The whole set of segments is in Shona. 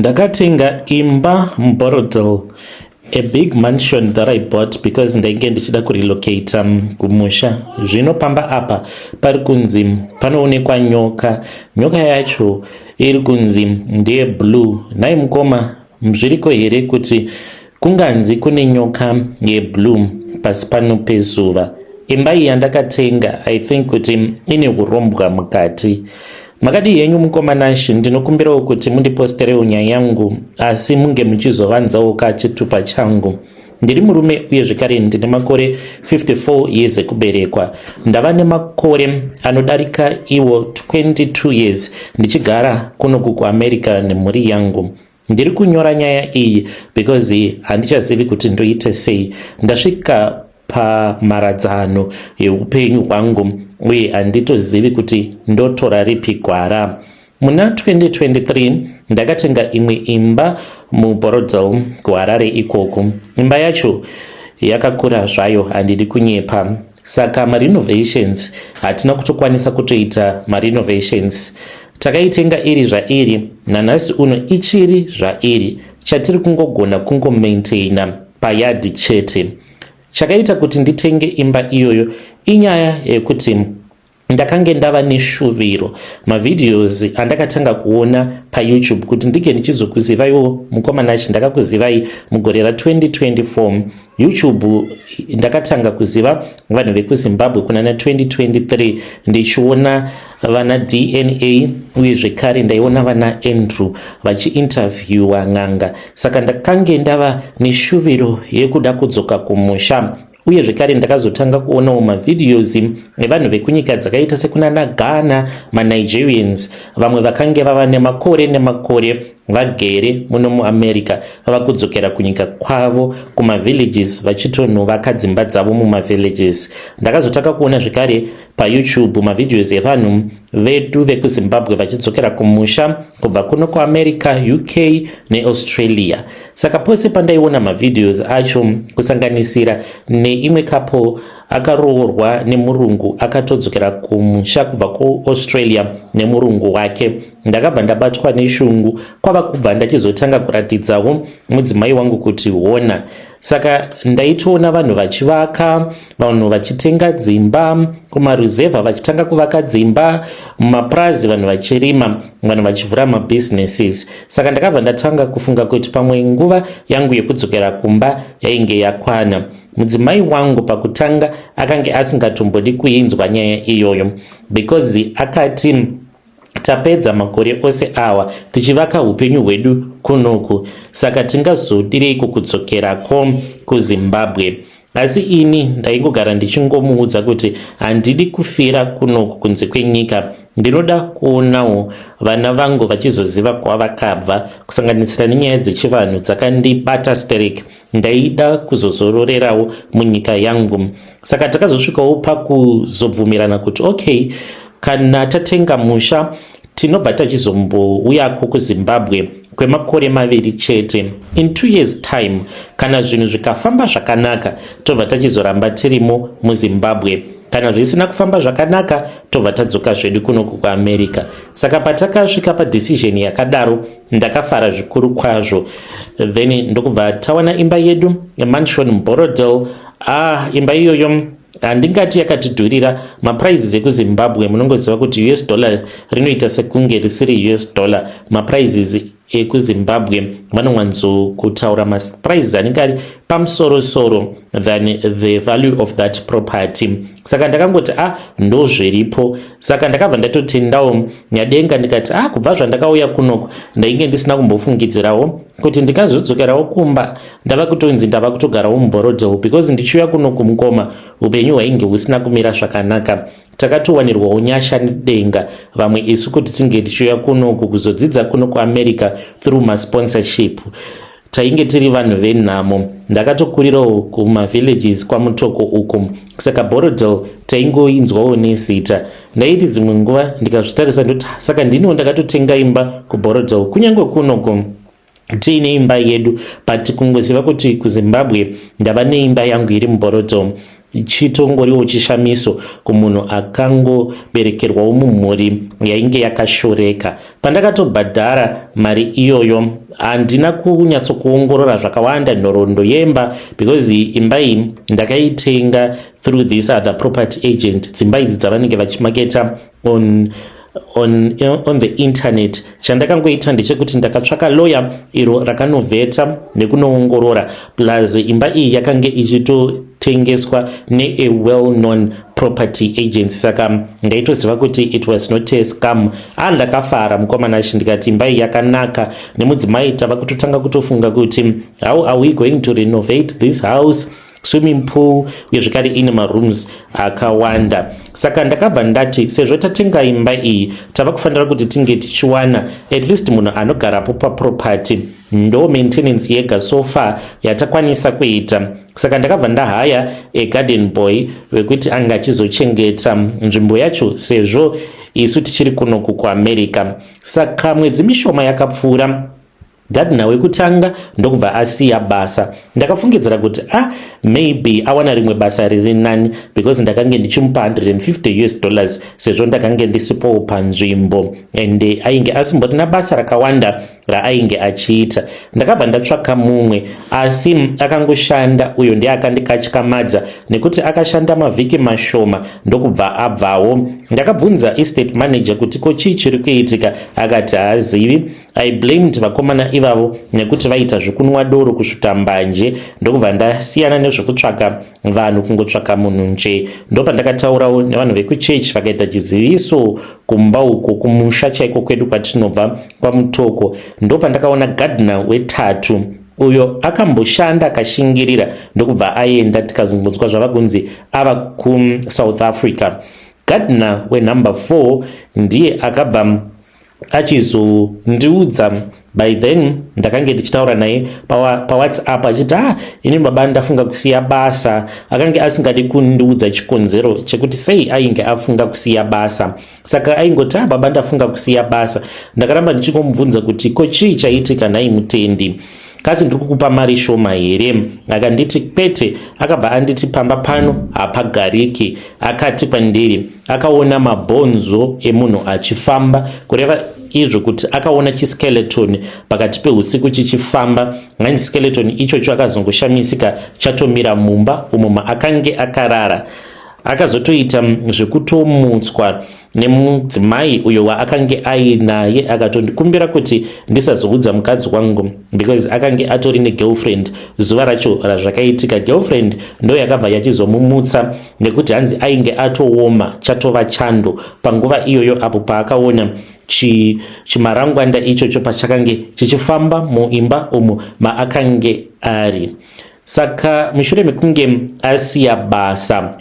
Ndakatenga imba muBorrowdale, a big mansion that I bought because ndainge ndichida kurelocata kumusha. Zvino pamba apa pari kunzi panoonekwa nyoka. Nyoka yacho iri kunzi ndeye blue. Nhai mukoma, zviriko here kuti kunganzi kune nyoka yeblue pasi pano pezuva? Imba iyi yandakatenga, I think kuti ine urombwa mukati. Makadii henyu mukoma Nashi? Ndinokumbirawo kuti mundiposterewo nyaya yangu, asi munge muchizovanzawo kachitupa changu. Ndiri murume uye zvekare ndine makore 54 years ekuberekwa. Ndava nemakore anodarika iwo 22 years ndichigara kunoku kuAmerica nemhuri yangu. Ndiri kunyora nyaya iyi because handichazivi kuti ndoite sei. Ndasvika pamharadzano yeupenyu hwangu uye handitozivi kuti ndotora ripi gwara. Muna 2023 ndakatenga imwe imba muBorrowdale, kuHarare ikoko. Imba yacho yakakura zvayo, handidi kunyepa, saka marenovations hatina kutokwanisa kutoita marenovations. Takaitenga iri zvairi, nanhasi uno ichiri zvairi. Chatiri kungogona kungomaintaina payadhi chete. Chakaita kuti nditenge imba iyoyo inyaya yekuti ndakange ndava neshuviro. Mavideos andakatanga kuona paYouTube kuti ndinge ndichizokuzivaiwo mukoma Nashi, ndakakuzivai mugore ra2024. YouTube ndakatanga kuziva vanhu vekuZimbabwe kunana 2023, ndichiona vana DNA uye zvekare ndaiona vana Andrew vachiinterviewa n'anga. Saka ndakange ndava neshuviro yekuda kudzoka kumusha. Uye zvekare ndakazotanga kuonawo mavideos evanhu vekunyika dzakaita sekunana Ghana, maNigerians, vamwe vakange vava nemakore nemakore vagere muno muAmerica vava kudzokera kunyika kwavo kumavillages, vachitonovaka dzimba dzavo mumavillages. Ndakazotanga kuona zvekare paYouTube mavideos evanhu vedu vekuZimbabwe vachidzokera kumusha kubva kuno kuAmerica, UK neAustralia. Saka pose pandaiona mavideos acho, kusanganisira neimwe couple akaroorwa nemurungu akatodzokera kumusha kubva kuAustralia nemurungu wake, ndakabva ndabatwa neshungu, kwava kubva ndachizotanga kuratidzawo mudzimai wangu kuti hona. Saka ndaitoona vanhu vachivaka, vanhu vachitenga dzimba kumaruzevha, vachitanga kuvaka dzimba mumapurazi, vanhu vachirima, vanhu vachivhura mabusinesses. Saka ndakabva ndatanga kufunga kuti pamwe nguva yangu yekudzokera kumba yainge yakwana. Mudzimai wangu pakutanga akange asingatombodi kuinzwa nyaya iyoyo because akati tapedza makore ose awa tichivaka upenyu hwedu kunoku, saka tingazodireiko kudzokerako kuZimbabwe? Asi ini ndaingogara ndichingomuudza kuti handidi kufira kunoku kunze kwenyika. Ndinoda kuonawo vana vangu vachizoziva kwavakabva, kusanganisira nenyaya dzechivanhu dzakandibata sterek. Ndaida kuzozororerawo munyika yangu. Saka takazosvikawo pakuzobvumirana kuti okay, kana tatenga musha tinobva tachizombouyako kuZimbabwe kwemakore 2 chete. In 2 years time, kana zvinhu zvikafamba zvakanaka, tobva tachizoramba tirimo muZimbabwe. Kana zvisina kufamba zvakanaka, tobva tadzoka zvedu kunoku kuAmerica. Saka patakasvika padecision yakadaro, ndakafara zvikuru kwazvo. Then ndokubva tawana imba yedu, mansion muBorrowdale. Ah, imba iyoyo handingati yakatidhurira. Maprices ekuZimbabwe munongoziva kuti US dollar rinoita sekunge risiri US dollar. Maprices ekuZimbabwe vanowanzokutaura maprices anenge ari pamusorosoro than the value of that property. Saka ndakangoti a ah, ndo zviripo. Saka ndakabva ndatotendawo Nyadenga, ndikati a ah, kubva zvandakauya kunoku ndainge ndisina kumbofungidzirawo kuti ndikazodzokerawo kumba ndava kutonzi ndava kutogarawo muBorrowdale, because ndichiuya kunoku mukoma, upenyu hwainge husina kumira zvakanaka. Takatowanirwawo nyasha nedenga vamwe isu kuti tinge tichiuya kunoku kuzodzidza kuno kuAmerica through masponsorship. Tainge tiri vanhu venhamo. Ndakatokurirawo kumavillages kwaMutoko uku, saka Borrowdale taingoinzwawo nezita. Ndaiti dzimwe nguva ndikazvitarisa ndoti saka ndiniwo ndakatotenga imba kuBorrowdale, kunyange kunoku tiine imba yedu, but kungoziva kuti kuZimbabwe ndava neimba yangu iri muBorrowdale. Chitongoriwo chishamiso kumunhu akangoberekerwawo mumhuri yainge yakashoreka. Pandakatobhadhara mari iyoyo handina kunyatsokuongorora zvakawanda nhoroondo yemba because imba iyi ndakaitenga through this other property agent, dzimba idzi dzavanenge vachimaketa on the internet. Chandakangoita ndechekuti ndakatsvaka lawyer iro rakanovheta nekunoongorora, plus imba iyi yakange ichitotengeswa nea well known property agency, saka ndaitoziva kuti it was not a scam. A, ndakafara mukomana achi, ndikati imba iyi yakanaka. Nemudzimai tava kutotanga kutofunga kuti how are we going to renovate this house, swimming pool, uye zvekare ine marooms akawanda. Saka ndakabva ndati sezvo tatenga imba iyi, tava kufanira kuti tinge tichiwana at least munhu anogarapo paproperty. Ndo maintenance yega so far yatakwanisa kuita. Saka ndakabva ndahaya agarden boy wekuti anga achizochengeta nzvimbo yacho sezvo isu tichiri kunoku kuAmerica. Saka mwedzi mishoma yakapfuura, gardener wekutanga ndokubva asiya basa. Ndakafungidzira kuti ah, maybe awana rimwe basa riri nani, because ndakange ndichimupa $150 US sezvo ndakange ndisipowo panzvimbo and ainge asimborina basa rakawanda raainge achiita. Ndakabva ndatsvaka mumwe, asi akangoshanda uyo ndiye akandikatyamadza nekuti akashanda mavhiki mashoma ndokubva abvawo. Ndakabvunza estate manager kuti ko chii chiri kuitika, akati haazivi. I blamed vakomana ivavo nekuti vaita zvekunwa doro, kusvuta mbanje. Ndokubva ndasiyana nezvekutsvaka vanhu, kungotsvaka munhu nje. Ndopandakataurawo nevanhu vekuchechi, vakaita chiziviso kumba uko kumusha chaiko kwedu kwatinobva kwaMutoko. Ndopandakaona gardener wetatu uyo akamboshanda akashingirira ndokubva aenda, tikazongonzwa zvava kunzi ava kuSouth Africa. Gardener wenumber 4 ndiye akabva achizondiudza. By then ndakange ndichitaura naye paWhatsApp achiti, "Ah, ini baba ndafunga kusiya basa." Akange asingadi kundiudza chikonzero chekuti sei ainge afunga kusiya basa, saka aingoti, "Ah, baba ndafunga kusiya basa." Ndakaramba ndichingomubvunza kuti ko chii chaitika nhai mutendi, kasi ndiri kukupa mari shoma here? Akanditi kwete. Akabva anditi pamba pano hapagariki. Akati kwandiri akaona mabhonzo emunhu achifamba, kureva izvo kuti akaona chiskeleton pakati peusiku chichifamba. Ngani skeleton ichocho akazongoshamisika chatomira mumba umo maakange akarara. Akazotoita zvekutomutswa nemudzimai uyo waakange ainaye, akatondikumbira kuti ndisazoudza mukadzi wangu because akange atori negirlfriend zuva racho razvakaitika. Girlfriend ndo yakabva yachizomumutsa nekuti hanzi ainge atooma, chatova chando panguva iyoyo apo paakaona chimarangwanda ichocho pachakange chichifamba muimba umo maakange ari. Saka mushure mekunge asiya basa,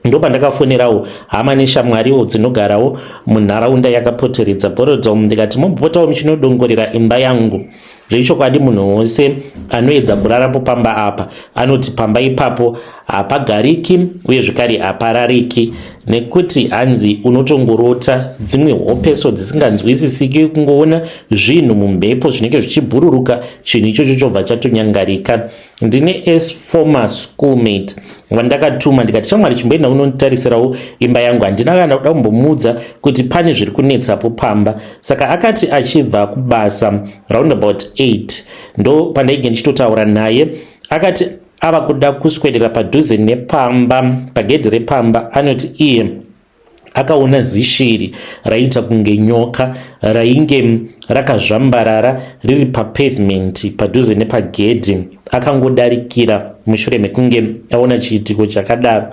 ndopandakafonerawo hama neshamwariwo dzinogarawo munharaunda yakapoteredza Borrowdale, ndikati mombopotawo muchinodongorera imba yangu. Zvechokwadi munhu wose anoedza kurarapo pamba apa anoti pamba ipapo hapagariki uye zvekare haparariki, nekuti hanzi unotongorota dzimwe hopeso dzisinganzwisisiki, kungoona zvinhu mumhepo zvinenge zvichibhururuka, chinhu ichocho chobva chatonyangarika. Ndine a former schoolmate wandakatuma, ndikati, "Shamwari, chimboenda unonditarisirawo imba yangu." Handina kana kuda kumbomuudza kuti pane zviri kunetsapo pamba. Saka akati achibva kubasa round about 8, ndo pandainge ndichitotaura naye, akati ava kuda kuswedera padhuze nepamba, pagedhi repamba, anoti iye akaona zishiri raiita kunge nyoka rainge rakazvambarara riri papavement padhuze nepagedhi. Akangodarikira mushure mekunge aona chiitiko chakadaro.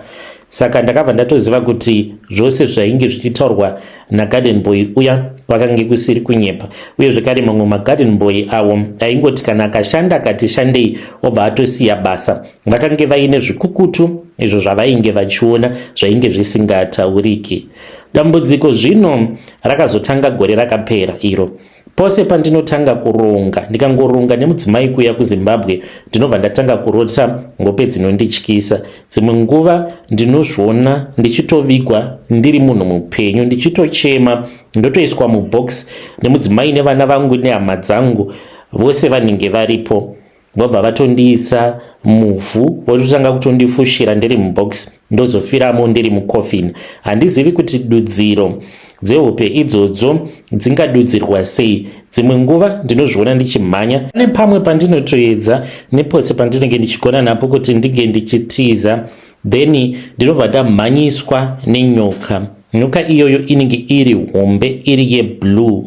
Saka ndakabva ndatoziva kuti zvose zvainge zvichitaurwa nagarden boy uya kwakange kusiri kunyepa. Uye zvekare mamwe magarden boy avo aingoti kana akashanda akati shandei obva atosiya basa, vakange vaine zvikukutu izvo zvavainge vachiona zvainge zvisingatauriki. Dambudziko zvino rakazotanga gore rakapera iro. Pose pandinotanga kuronga, ndikangoronga nemudzimai kuuya kuZimbabwe, ndinobva ndatanga kurota hope dzinondityisa. Dzimwe nguva ndinozviona ndichitovigwa ndiri munhu mupenyu, ndichitochema, ndotoiswa mubox nemudzimai nevana vangu nehama dzangu vose vanenge varipo. Vobva vatondiisa muvhu, vototanga kutondifushira ndiri mubox, ndozofiramo ndiri mucoffin. Handizivi kuti dudziro dzehope idzodzo dzingadudzirwa sei. Dzimwe nguva ndinozviona ndichimhanya, pane pamwe pandinotoedza nepose pandinenge ndichigona napo kuti ndinge ndichitiza, then ndinobva ndamhanyiswa nenyoka. Nyoka iyoyo inenge iri hombe, iri yeblue.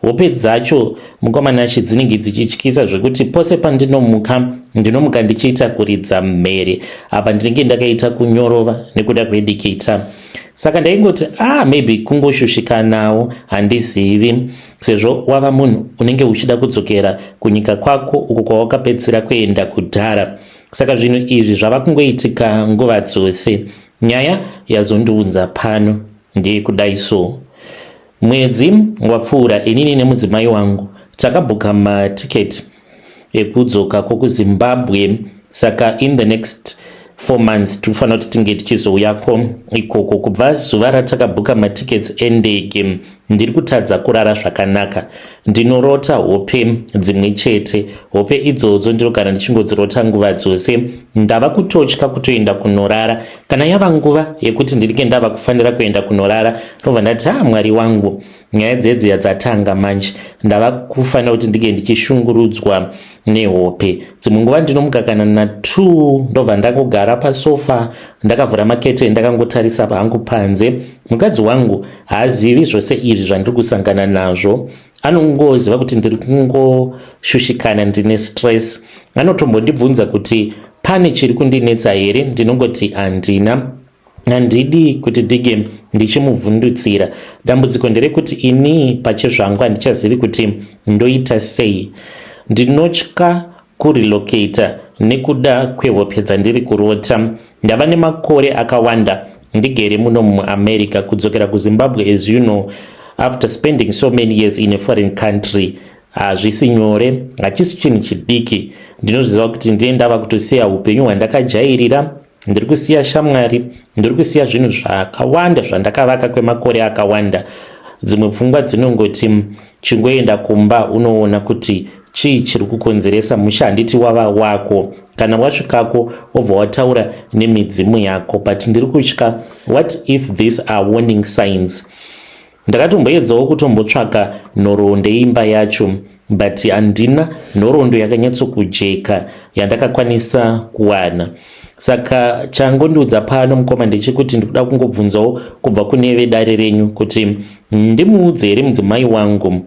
Hope dzacho, mukomanashi, dzinenge dzichityisa zvekuti pose pandinomuka, ndinomuka ndichiita kuridza mhere. Apa ndinenge ndakaita kunyorova nekuda kwedikita. Saka ndaingoti, ah, maybe kungoshushikanawo, handizivi, sezvo wava munhu unenge uchida kudzokera kunyika kwako uko kwawakapedzisira kuenda kudhara. Saka zvinhu izvi zvava kungoitika nguva dzose. Nyaya yazondiunza pano ndeyekudai. So mwedzi wapfuura, inini nemudzimai wangu takabhuka matiketi ekudzoka kwokuZimbabwe. Saka in the next 4 months tikufanira kuti tinge tichizouyako ikoko. Kubva zuva ratakabhuka matickets endege, ndiri kutadza kurara zvakanaka. Ndinorota hope dzimwe chete. Hope idzodzo ndinogara ndichingodzirota nguva dzose. Ndava kutotya kutoenda kunorara. Kana yava nguva yekuti ndinenge ndava kufanira kuenda kunorara, ndobva ndati, "Ha, Mwari wangu, nyaya dzedziya dzatanga manje. Ndava kufanira kuti ndinge ndichishungurudzwa nehope." Dzimwe nguva ndinomuka kana na2, ndobva ndangogara pasofa ndakavhura makete, ndakangotarisa hangu panze. Mukadzi wangu haazivi zvose izvi zvandiri kusangana nazvo. Anongoziva kuti ndiri kungoshushikana, ndine stress. Anotombondibvunza kuti pane chiri kundinetsa here. Ndinongoti handina, handidi kuti ndinge ndichimuvhundutsira. Dambudziko nderekuti ini pachezvangu handichazivi kuti ndoita sei. Ndinotya kurelocata nekuda kwehope dzandiri kurota. Ndava nemakore akawanda ndigere muno muAmerica. Kudzokera kuZimbabwe, as you know, after spending so many years in a foreign country, hazvisi nyore, hachisi chinhu chidiki. Ndinozviziva kuti ndiye ndava kutosiya upenyu hwandakajairira. Ndiri kusiya shamwari, ndiri kusiya zvinhu zvakawanda zvandakavaka kwemakore akawanda. Dzimwe pfungwa dzinongoti, "Chingoenda kumba unoona kuti chii chiri kukonzeresa. Musha handiti wava wako? Kana wasvikako wobva wataura nemidzimu yako." But ndiri kutya, what if these are warning signs? Ndakatomboedzawo kutombotsvaka nhoroondo yeimba yacho, but handina nhoroondo yakanyatsokujeka yandakakwanisa kuwana. Saka changondiudza pano, mukoma, ndechekuti ndikuda kungobvunzawo kubva kune vedare renyu kuti ndimuudze here mudzimai wangu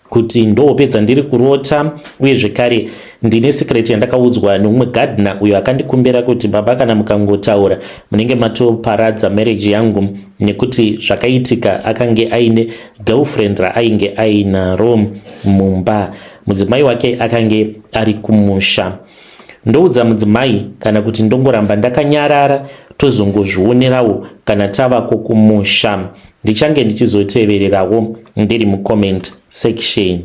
kuti ndohope dzandiri kurota. Uye zvekare ndine secret yandakaudzwa neumwe gardener uyo akandikumbira kuti, "Baba, kana mukangotaura munenge matoparadza marriage yangu," nekuti zvakaitika akange aine girlfriend raainge ainaro mumba, mudzimai wake akange ari kumusha. Ndoudza mudzimai kana kuti ndongoramba ndakanyarara, tozongozvionerawo kana tavako kumusha? Ndichange ndichizotevererawo ndiri mucomment section.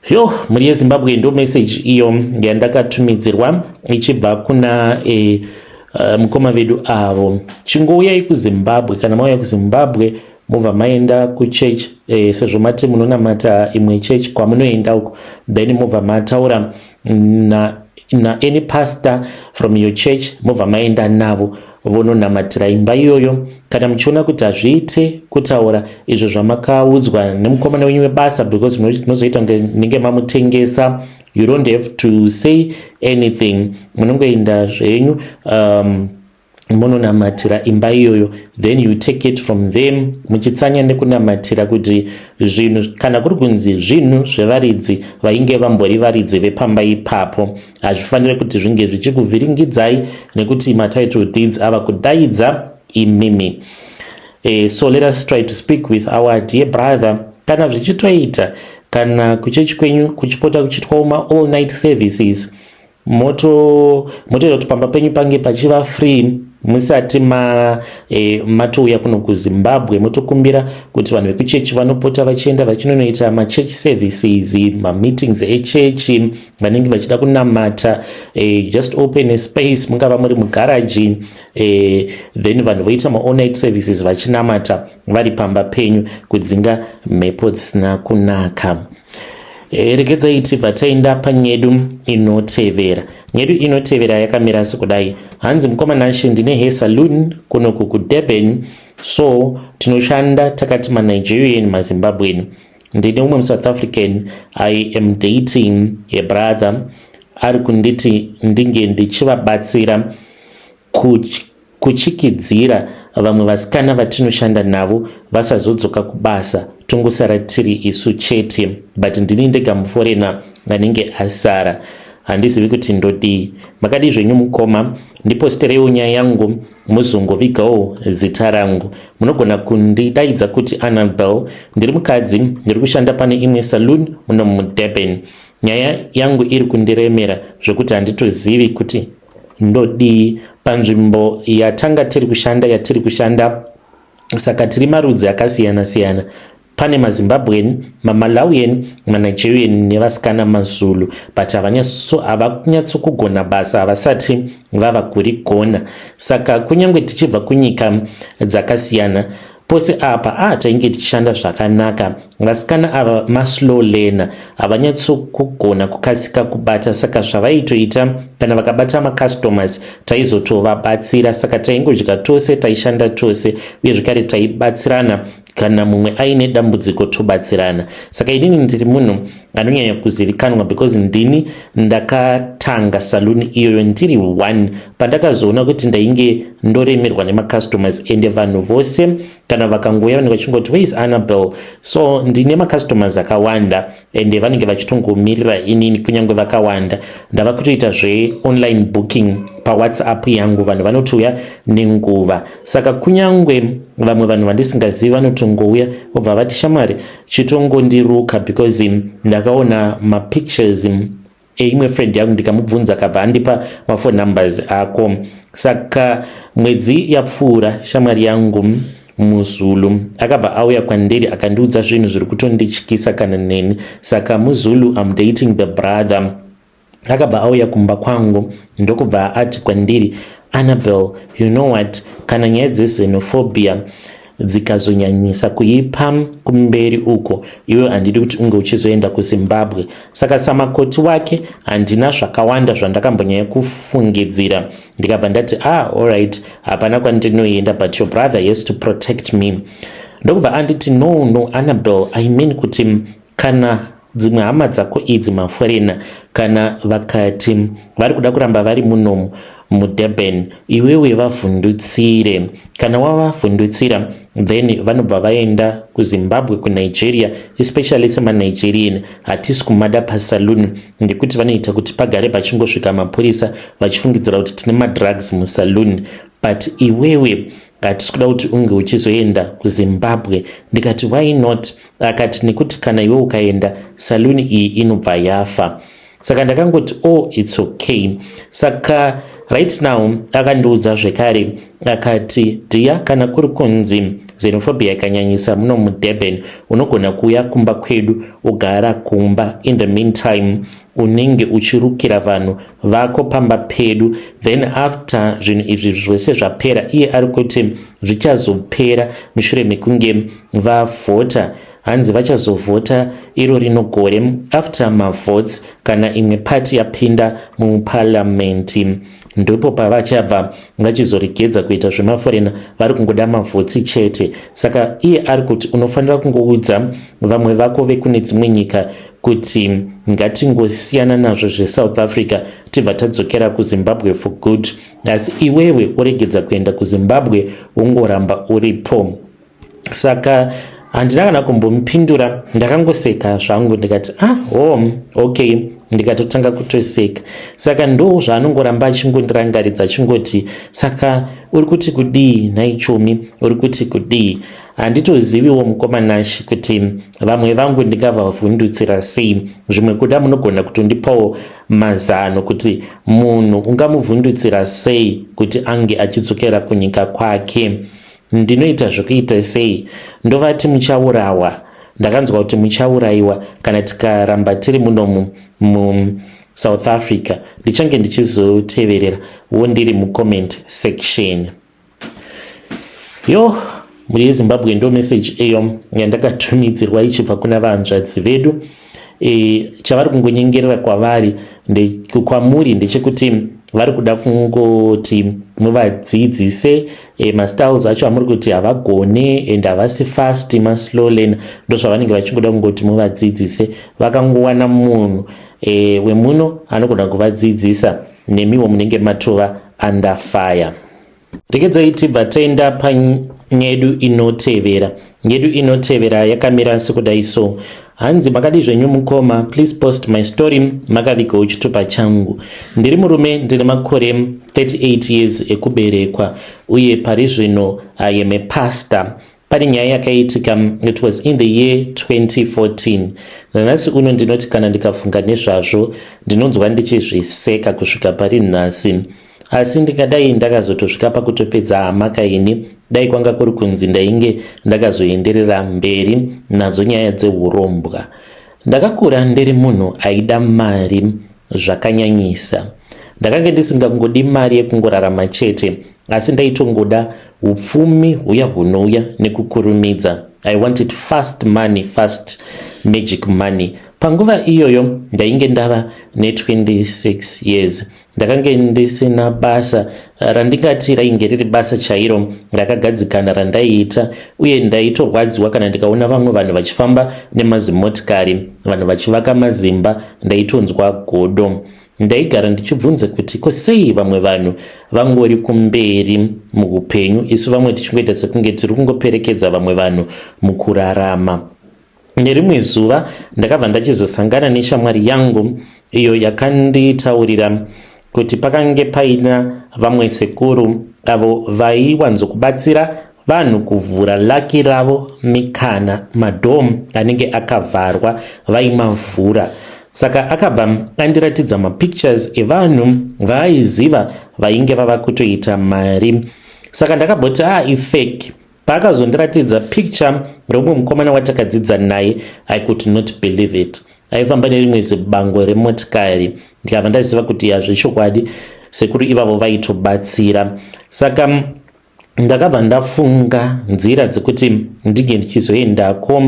Yo, mhuri yeZimbabwe, ndo message iyo yandakatumidzirwa ichibva kuna mukoma vedu avo. Chingouyai kuZimbabwe. Kana mauya kuZimbabwe, mobva maenda kuchurch, sezvo mati munonamata imwe church kwamunoenda uko, then mobva mataura na any pastor from your church, mobva maenda navo vononamatira imba iyoyo. Kana muchiona kuti hazviite kutaura izvo zvamakaudzwa nemukomana wenyu webasa, because munozoita kunge nenge mamutengesa, you don't have to say anything. Munongoenda zvenyu, munonamatira imba iyoyo, then you take it from them, muchitsanya nekunamatira kuti zvinhu, kana kuri kunzi zvinhu zvevaridzi vainge vambori varidzi vepamba ipapo, hazvifaniri kuti zvinge zvichikuvhiringidzai, nekuti matitle deeds ava kudaidza imimi. So let us try to speak with our dear brother. Kana zvichitoita, kana kuchechi kwenyu kuchipota kuchiitwawo ma-all night services, motoita kuti pamba penyu pange pachiva free musati matouya kuno kuZimbabwe. Motokumbira kuti vanhu vekuchechi vanopota vachienda vachinonoita machurch services, mameetings echechi, vanenge vachida kunamata. Just open a space, mungava muri mugaraji, then vanhu voita maall night services vachinamata vari pamba penyu, kudzinga mhepo dzisina kunaka. Regedzai tibva taenda panyedu inotevera. Nyedu inotevera yakamira sekudai. Hanzi mukoma Nashe, ndine hair saloon kunoku kuDurban, so tinoshanda takati maNigerian, maZimbabwean. Ndine umwe muSouth African I am dating, a brother ari kunditi ndinge ndichivabatsira kuchikidzira vamwe vasikana vatinoshanda navo vasazodzoka kubasa, tongosara tiri isu chete, but ndini ndega muforeigner anenge asara. Handizivi kuti ndodii. Makadii zvenyu mukoma? Ndipostereiwo nyaya yangu, muzongovigawo zita rangu. Munogona kundidaidza kuti Annabel. Ndiri mukadzi, ndiri kushanda pane imwe saloon muno muDurban. Nyaya yangu iri kundiremera zvekuti handitozivi kuti ndodii. Panzvimbo yatanga tiri kushanda, yatiri kushanda, saka tiri marudzi akasiyana-siyana. Pane maZimbabwean, maMalawian, maNigerian nevasikana maZulu, but havanyatsokugona basa, havasati vava kurigona. Saka kunyange tichibva kunyika dzakasiyana pose apa, a tainge tichishanda zvakanaka. Vasikana ava maslow learner, havanyatsokugona kukasika kubata. Saka zvavaitoita, kana vakabata macustomers, taizotovabatsira. Saka taingodya tose, taishanda tose, uye zvekare taibatsirana. Kana mumwe aine dambudziko, tobatsirana. Saka inini ndiri munhu anonyanya kuzivikanwa because ndini ndakatanga saloon iyoyo ndiri one. Pandakazoona kuti ndainge ndoremerwa nemacustomers, ende vanhu vose kana vakangouya vanenge vachingoti, "Where is Annabel?" So ndine macustomers akawanda, ende vanenge vachitongomirira inini. Kunyange vakawanda, ndava kutoita zveonline booking paWhatsApp yangu, vanhu vanotouya nenguva. Saka kunyange vamwe vanhu vandisingazivi vanotongouya, vobva vati, "Shamwari, chitongondiruka," because ndakaona mapictures eimwe friend yangu, ndikamubvunza, akabva andipa maphone numbers ako. Saka mwedzi yapfuura, shamwari yangu muZulu akabva auya kwandiri, akandiudza zvinhu zviri kutondityisa kana neni. Saka muZulu, am dating the brother, akabva auya kumba kwangu, ndokubva ati kwandiri, "Annabel, you know what? Kana nyaya dzexenophobia dzikazonyanyisa kuipa kumberi uko, iwe handidi kuti unge uchizoenda kuZimbabwe." Saka samakoti wake, handina zvakawanda zvandakambonyanya kufungidzira. Ndikabva ndati, "Ah, alright, hapana kwandinoenda, but your brother has to protect me." Ndokubva anditi, No, Annabel, I mean kuti kana dzimwe hama dzako idzi maforeigner, kana vakati vari kuda kuramba vari munomu muDurban, iwewe vavhundutsire. Kana wavavhundutsira, then vanobva vaenda kuZimbabwe, kuNigeria. Especially semaNigerian, hatisi kumada pasaloon nekuti vanoita kuti pagare pachingosvika mapurisa vachifungidzira kuti tine madrugs musaloon. But iwewe hatisi kuda kuti unge uchizoenda kuZimbabwe." Ndikati, "Why not?" Akati, "Nekuti kana iwe ukaenda, saloon iyi inobva yafa." Saka ndakangoti, "Oh, it's okay." Saka right now akandiudza zvekare, akati, "Dear, kana kuri kunzi xenophobia ikanyanyisa muno muDurban, unogona kuuya kumba kwedu, ugara kumba. In the meantime, unenge uchirukira vanhu vako pamba pedu. Then after zvinhu izvi zvose zvapera," iye ari kuti zvichazopera mushure mekunge vavhota, hanzi vachazovhota iro rino gore. After mavotes, kana imwe pati yapinda muparamende, ndipo pavachabva vachizoregedza kuita zvemaforeigner. Vari kungoda mavotes chete. Saka iye ari kuti unofanira kungoudza vamwe vako vekune dzimwe nyika kuti ngatingosiyana nazvo zveSouth Africa, tibva tadzokera kuZimbabwe for good. Asi iwewe uregedza kuenda kuZimbabwe, ungoramba uripo." Saka handina kana kumbomupindura, ndakangoseka zvangu, ndikati, "Ah, oh, okay." Ndikatotanga kutoseka. Saka ndo zvaanongoramba achingondirangaridza, achingoti, "Saka uri kuti kudii naichomi? Uri kuti kudii?" Handitoziviwo, mukoma Nashi, kuti vamwe vangu ndingavavhundutsira sei. Zvimwe kuda munogona kutondipawo mazano kuti munhu ungamuvhundutsira sei kuti ange achidzokera kunyika kwake. Ndinoita zvekuita sei? Ndovati muchaurawa? Ndakanzwa kuti muchaurayiwa kana tikaramba tiri munomu muSouth Africa. Ndichange ndichizoteverera wo ndiri mucomment section. Yo, mhuri yeZimbabwe, ndo meseji iyo yandakatumidzirwa ichibva kuna vanzvadzi vedu. e, chavari kungonyengerera kwavari kwamuri ndechekuti vari kuda kungoti muvadzidzise e, mastyles acho amuri kuti havagone and havasi fast, maslow learner. Ndozvavanenge vachingoda kungoti muvadzidzise. Vakangowana munhu wemuno anogona kuvadzidzisa, nemiwo munenge matova under fire. Regedzai tibva taenda panyedu inotevera. Nyedu inotevera yakamira sekudai so. Hanzi, "Makadi zvenyu mukoma? Please post my story makavigawo chitupa changu. Ndiri murume, ndine makore 38 years ekuberekwa uye pari zvino I am a pastor. Pane nyaya yakaitika. It was in the year 2014. Nanhasi uno ndinoti kana ndikafunga nezvazvo, ndinonzwa ndichizviseka kusvika pari nhasi. Asi ndingadai ndakazotosvika pakutopedza hama kaini dai kwanga kuri kunzi ndainge ndakazoenderera mberi nadzo nyaya dzeurombwa. Ndakakura ndiri munhu aida mari zvakanyanyisa. Ndakange ndisingangodi mari yekungorarama chete, asi ndaitongoda upfumi huya hunouya nekukurumidza. I wanted fast money, fast magic money. Panguva iyoyo ndainge ndava ne26 years. Ndakange ndisina basa randingati rainge riri basa chairo rakagadzikana randaiita, uye ndaitorwadziwa kana ndikaona vamwe vanhu vachifamba nemazimotikari, vanhu vachivaka mazimba. Ndaitonzwa godo. Ndaigara ndichibvunza kuti ko sei vamwe vanhu vangori kumberi muupenyu, isu vamwe tichingoita sekunge tiri kungoperekedza vamwe vanhu mukurarama. Nerimwe zuva ndakabva ndachizosangana neshamwari yangu iyo yakanditaurira kuti pakange paina vamwe sekuru avo vaiwanzokubatsira vanhu kuvhura luck ravo, mikana, madoor anenge akavharwa vaimavhura. Saka akabva andiratidza mapictures evanhu vaaiziva vainge vava kutoita mari. Saka ndakamboti, 'A, ah, ifake.' Paakazondiratidza picture romumwe mukomana watakadzidza naye, I could not believe it. Aifamba nerimwe zibango remotikari. Ndikabva ndaziva kuti yazvechokwadi sekuru ivavo vaitobatsira. Saka ndakabva ndafunga nzira dzekuti ndinge ndichizoendako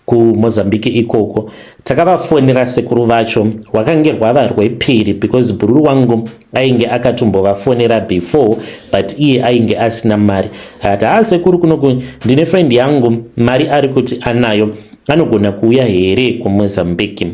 kuMozambique ikoko. Takavafonera sekuru vacho rwakange rwava rwepiri, because bhururu wangu ainge akatombovafonera before, but iye ainge asina mari. Akati, 'Haa, sekuru, kunoku ndine friend yangu, mari ari kuti anayo, anogona kuuya here kuMozambique?'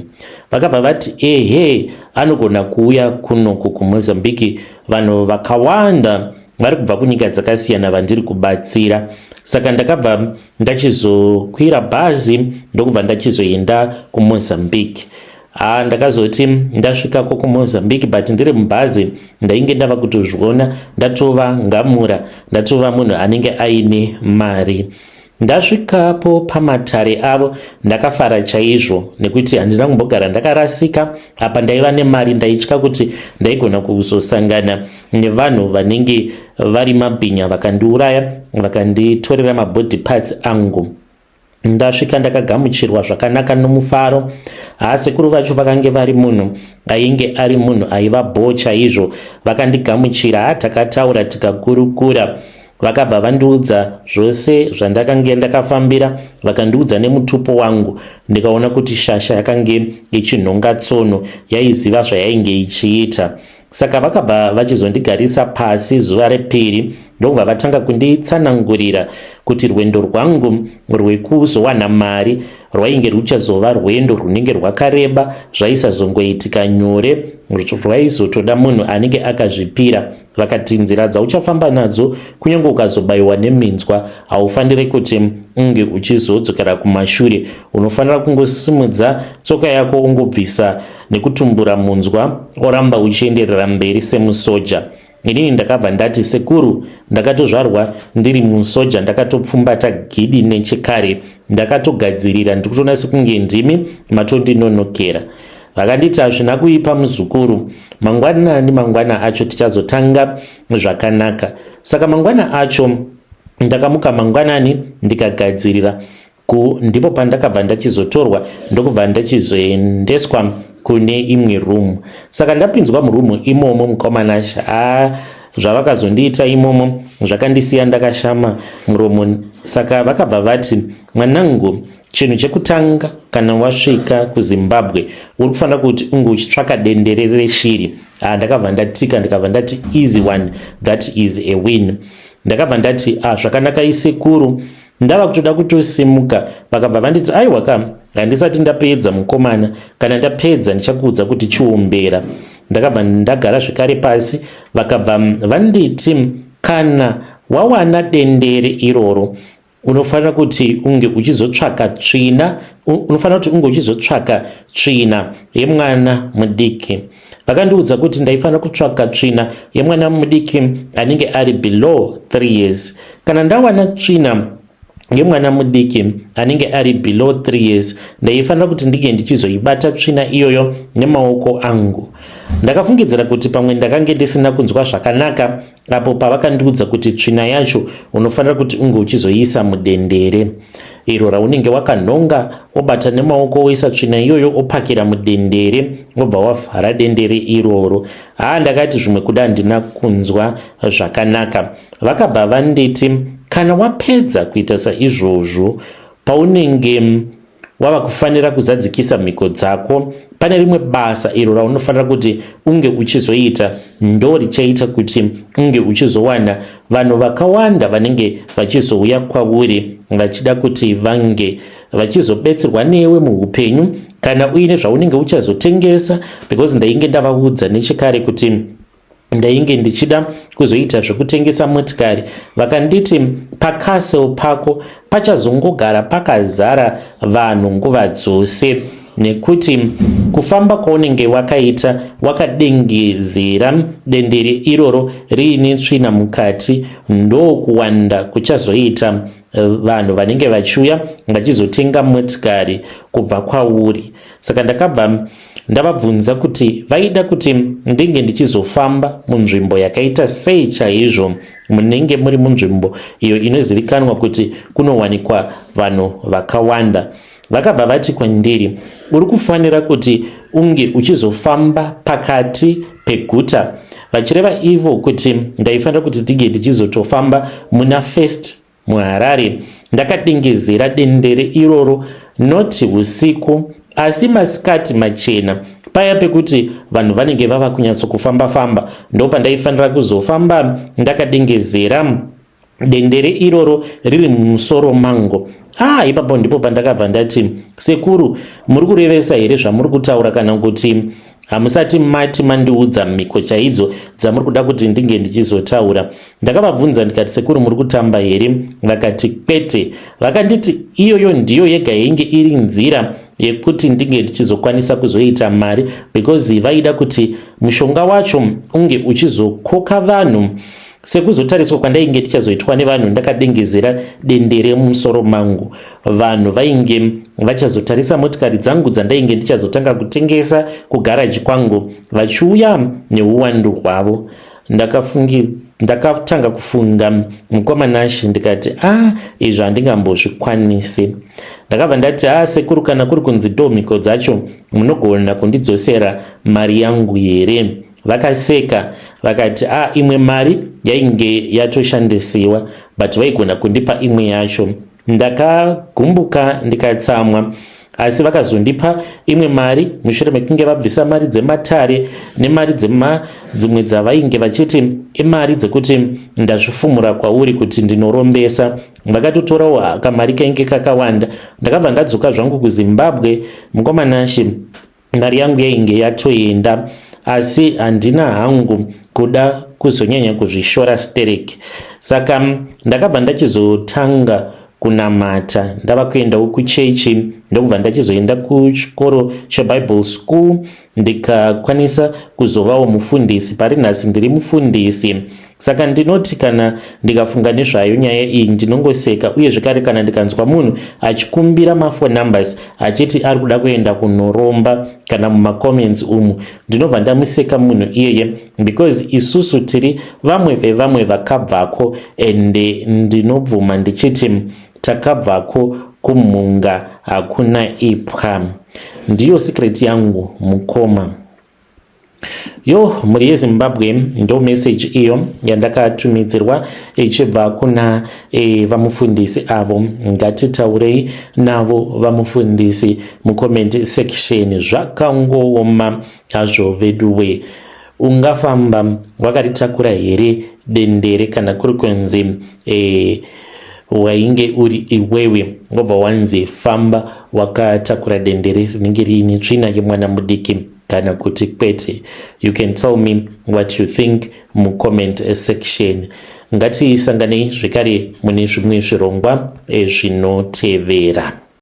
Vakabva vati, 'Ehe, anogona kuuya kunoku kuMozambique. Vanhu vakawanda vari kubva kunyika dzakasiyana vandiri kubatsira.' Saka ndakabva ndachizokwira bhazi, ndokubva ndachizoenda kuMozambique. Ha, ndakazoti ndasvikako kuMozambique, but ndiri mubhazi ndainge ndava kutozviona ndatova ngamura, ndatova munhu anenge aine mari. Ndasvikapo pamatare avo, ndakafara chaizvo nekuti handina kumbogara ndakarasika. Apa ndaiva nemari. Ndaitya kuti ndaigona kuzosangana nevanhu vanenge vari mabhinya, vakandiuraya, vakanditorera mabody parts angu. Ndasvika, ndakagamuchirwa zvakanaka nomufaro. Haasekuru vacho vakange vari munhu ainge ari munhu aiva bho chaizvo. Vakandigamuchira. Ha, takataura, tikakurukura. Vakabva vandiudza zvose zvandakange ndakafambira, vakandiudza nemutupo wangu. Ndikaona kuti shasha yakange ichinhonga tsono, yaiziva zvayainge ichiita. Saka vakabva vachizondigarisa pasi zuva repiri, ndokubva vatanga kunditsanangurira kuti rwendo rwangu rwekuzowana mari rwainge ruchazova rwendo rwunenge rwakareba, zvaisazongoitika nyore, rwaizotoda munhu anenge akazvipira. Vakati, "Nzira dzauchafamba nadzo, kunyange ukazobayiwa neminzwa, haufaniri kuti unge uchizodzokera kumashure. Unofanira kungosimudza tsoka yako, ungobvisa nekutumbura munzwa, oramba uchienderera mberi semusoja." Inini ndakabva ndati, "Sekuru, ndakatozvarwa ndiri musoja, ndakatopfumbata gidi nechekare, ndakatogadzirira. Ndiri sekunge ndimi matondinonokera." Vakanditi, "Hazvina kuipa, muzukuru. Mangwanani mangwana acho tichazotanga zvakanaka." Saka mangwana acho ndakamuka mangwanani, ndikagadzirira. Ndipo pandakabva ndachizotorwa, ndokubva ndachizoendeswa kune imwe rumu. Saka ndapinzwa murumu imomo, mukomanasha, a, zvavakazondiita imomo zvakandisiya ndakashama muromo. Saka vakabva vati, "Mwanangu, Chinhu chekutanga kana wasvika kuZimbabwe uri kufanira kuti unge uchitsvaka dendere reshiri. Ah, ndakabva ndatika ndikabva ndati easy one, that is a win. Ndakabva ndati ah, zvakanaka isekuru, ndava kutoda kutosimuka. Vakabva vanditi aiwa ka, handisati ndapedza mukomana, kana ndapedza ndichakuudza kuti chiombera. Ndakabva ndagara zvekare pasi, vakabva vanditi kana wawana dendere iroro unofanira kuti unge uchizotsvaka tsvina, unofanira kuti unge uchizotsvaka tsvina yemwana mudiki. Vakandiudza kuti ndaifanira kutsvaka tsvina yemwana mudiki anenge ari below 3 years. Kana ndawana tsvina yemwana mudiki anenge ari below 3 years, ndaifanira kuti ndinge ndichizoibata tsvina iyoyo nemaoko angu. Ndakafungidzira kuti pamwe ndakange ndisina kunzwa zvakanaka apo pavakandiudza kuti tsvina yacho unofanira kuti unge uchizoiisa mudendere iro raunenge wakanhonga, wobata nemaoko, woisa tsvina iyoyo, opakira mudendere, wobva wavhara dendere iroro. Haa, ndakati zvimwe kuda handina kunzwa zvakanaka. Vakabva vanditi kana wapedza kuita saizvozvo, paunenge wava kufanira kuzadzikisa mhiko dzako, pane rimwe basa iro raunofanira kuti unge uchizoita, ndo richaita kuti unge uchizowana vanhu vakawanda vanenge vachizouya kwauri vachida kuti vange vachizobetserwa newe muupenyu kana uine zvaunenge uchazotengesa, because ndainge ndavaudza nechekare kuti ndainge ndichida kuzoita zvekutengesa motikari. Vakanditi pacastle pako pachazongogara pakazara vanhu nguva dzose, nekuti kufamba kwaunenge wakaita wakadengezera dendere iroro riine tsvina mukati, ndokuwanda kuchazoita vanhu vanenge vachiuya vachizotenga motikari kubva kwauri. Saka ndakabva ndavabvunza kuti vaida kuti ndinge ndichizofamba munzvimbo yakaita sei chaizvo, munenge muri munzvimbo iyo inozivikanwa kuti kunowanikwa vanhu vakawanda. Vakabva vati kwandiri, uri kufanira kuti unge uchizofamba pakati peguta, vachireva ivo kuti ndaifanira kuti ndinge ndichizotofamba muna First muHarare ndakadengezera dendere iroro, noti usiku asi masikati machena, paya pekuti vanhu vanenge vava kunyatsokufamba-famba, ndo pandaifanira kuzofamba ndakadengezera dendere iroro riri mumusoro mangu. Ah, ipapo ndipo pandakabva ndati, sekuru, muri kurevesa here zvamuri kutaura, kana kuti hamusati mati mandiudza mhiko chaidzo dzamuri kuda kuti ndinge ndichizotaura? Ndakavabvunza ndikati, sekuru, muri kutamba here? Vakati kwete. Vakanditi iyoyo ndiyo yega yainge iri nzira yekuti ndinge ndichizokwanisa kuzoita mari, because vaida kuti mushonga wacho unge uchizokoka vanhu sekuzotariswa kwandainge ndichazoitwa nevanhu ndakadengezera dendere mumusoro mangu. Vanhu vainge vachazotarisa motikari dzangu dzandainge ndichazotanga kutengesa kugaraji kwangu, vachiuya neuwandu hwavo. Ndakatanga kufunga mukoma Nashi, ndikati a ah, izvo handingambozvikwanisi. Ndakabva ndati, a ah, sekuru, kana kuri kunzi ndo mhiko dzacho, munogona kundidzosera mari yangu here? Vakaseka vakati a ah, imwe mari yainge yatoshandisiwa, but vaigona kundipa imwe yacho. Ndakagumbuka ndikatsamwa, asi vakazondipa imwe mari mushure mekunge vabvisa mari dzematare nemari dzimwe dzavainge vachiti imari dzekuti ndazvifumura kwauri kuti ndinorombesa. Vakatotorawo kamari kainge kakawanda. Ndakabva ndadzoka zvangu kuZimbabwe mukoma Nashi, mari yangu yainge yatoenda, asi handina hangu kuda kuzonyanya kuzvishora stereki. Saka ndakabva ndachizotanga kunamata, ndava kuendawo kuchechi, ndokubva ndachizoenda kuchikoro cheBible school, ndikakwanisa kuzovawo mufundisi. Pari nhasi ndiri mufundisi. Saka ndinoti kana ndikafunga nezvayo nyaya iyi ndinongoseka, uye zvekare kana ndikanzwa munhu achikumbira maphone numbers achiti ari kuda kuenda kunoromba kana mumacomments umu, ndinobva ndamuseka munhu iyeye, because isusu tiri vamwe vevamwe vakabvako, ende ndinobvuma ndichiti takabvako kumhunga hakuna ipwa. Ndiyo secret yangu mukoma. Yo, mhuri yeZimbabwe, ndo message iyo yandakatumidzirwa ichibva kuna vamufundisi avo. Ngatitaurei navo vamufundisi mucomment section. Zvakangooma hazvo veduwe. Ungafamba wakaritakura here dendere kana kuri kunzi wainge uri iwewe, wobva wanzi famba wakatakura dendere rinenge riine tsvina yemwana mudiki, kana kuti kwete? You can tell me what you think mucomment section. Ngatisanganei zvekare mune zvimwe zvirongwa zvinotevera.